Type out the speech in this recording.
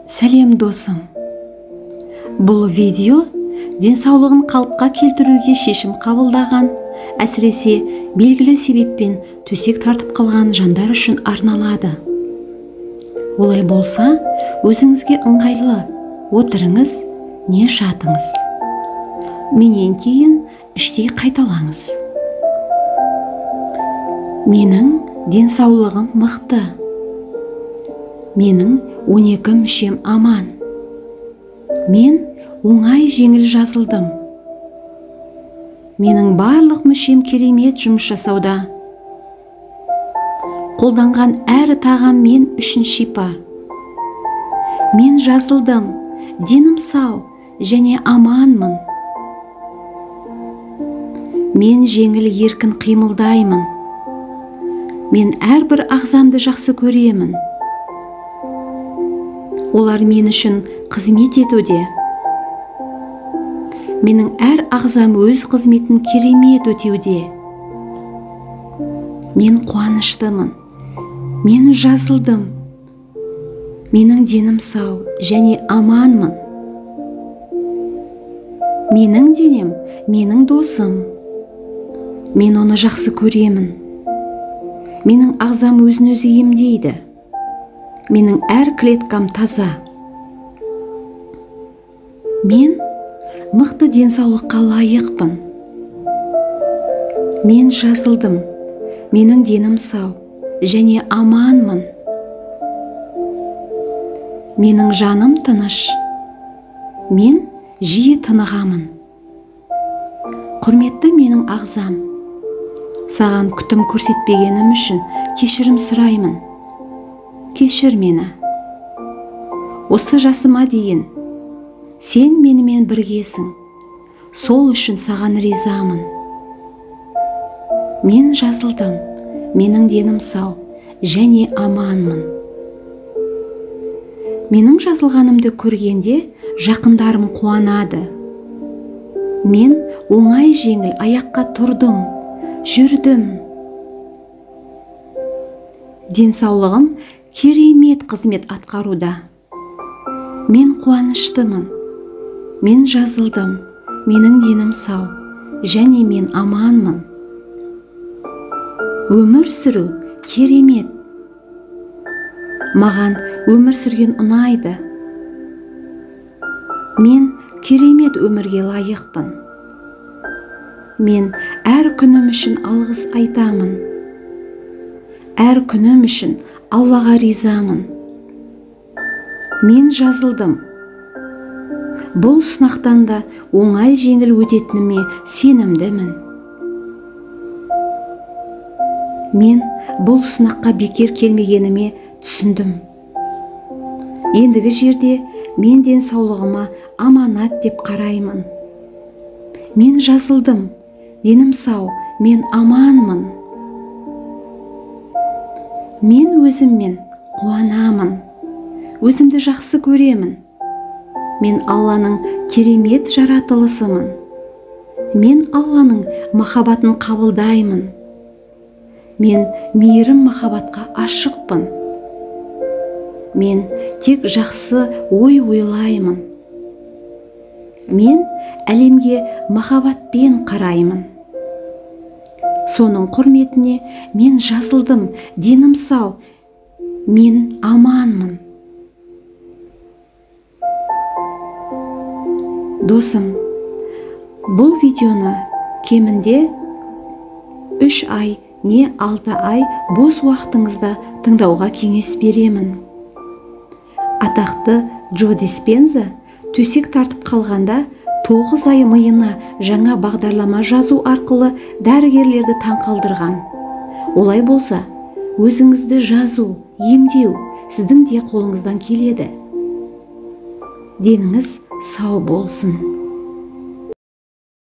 Сәлем, досым. Бұл видео денсаулығын қалыпқа келтіруге шешім қабылдаған, әсіресе белгілі себеппен төсек тартып қалған жандар үшін арналады. Олай болса, өзіңізге ыңғайлы отырыңыз, не жатыңыз. Менен кейін іштей қайталаңыз. Менің денсаулығым мықты. Менің 12 мүшем аман. Мен оңай жеңіл жазылдым. Менің барлық мүшем керемет жұмыс жасауда. Қолданған әр тағам мен үшін шипа. Мен жазылдым, денім сау және аманмын. Мен жеңіл еркін қимылдаймын. Мен әрбір ағзамды жақсы көремін. Олар мен үшін қызмет етуде. Менің әр ағзам өз қызметін керемет өтеуде. Мен қуаныштымын. Мен жазылдым. Менің денім сау және аманмын. Менің денем менің досым. Мен оны жақсы көремін. Менің ағзам өзін өзі емдейді. Менің әр клеткам таза. Мен мықты денсаулыққа лайықпын. Мен жазылдым. Менің денім сау және аманмын. Менің жаным тыныш. Мен жиі тынығамын. Құрметті менің ағзам, саған күтім көрсетпегенім үшін кешірім сұраймын. Кешір мені. Осы жасыма дейін сен менімен біргесің. Сол үшін саған ризамын. Мен жазылдым. Менің денім сау және аманмын. Менің жазылғанымды көргенде жақындарым қуанады. Мен оңай жеңіл аяққа тұрдым, жүрдім. Денсаулығым керемет қызмет атқаруда. Мен қуаныштымын. Мен жазылдым. Менің денім сау және мен аманмын. Өмір сүру керемет. Маған өмір сүрген ұнайды. Мен керемет өмірге лайықпын. Мен әр күнім үшін алғыс айтамын. Әр күнім үшін Аллаға ризамын. Мен жазылдым. Бұл сынақтан да оңай жеңіл өтетініме сенімдімін. Мен бұл сынаққа бекер келмегеніме түсіндім. Ендігі жерде мен денсаулығыма аманат деп қараймын. Мен жазылдым, денім сау, мен аманмын. Мен өзіммен қуанамын. Өзімді жақсы көремін. Мен Алланың керемет жаратылысымын. Мен Алланың махаббатын қабылдаймын. Мен мейірім махаббатқа ашықпын. Мен тек жақсы ой ойлаймын. Мен әлемге махаббатпен қараймын. Соның құрметіне мен жазылдым, денім сау, мен аманмын. Досым, бұл видеоны кемінде 3 ай не 6 ай бос уақытыңызда тыңдауға кеңес беремін. Атақты Джо Диспенза төсек тартып қалғанда 9 ай миына жаңа бағдарлама жазу арқылы дәрігерлерді таңқалдырған. Олай болса, өзіңізді жазу, емдеу сіздің де қолыңыздан келеді. Деніңіз сау болсын.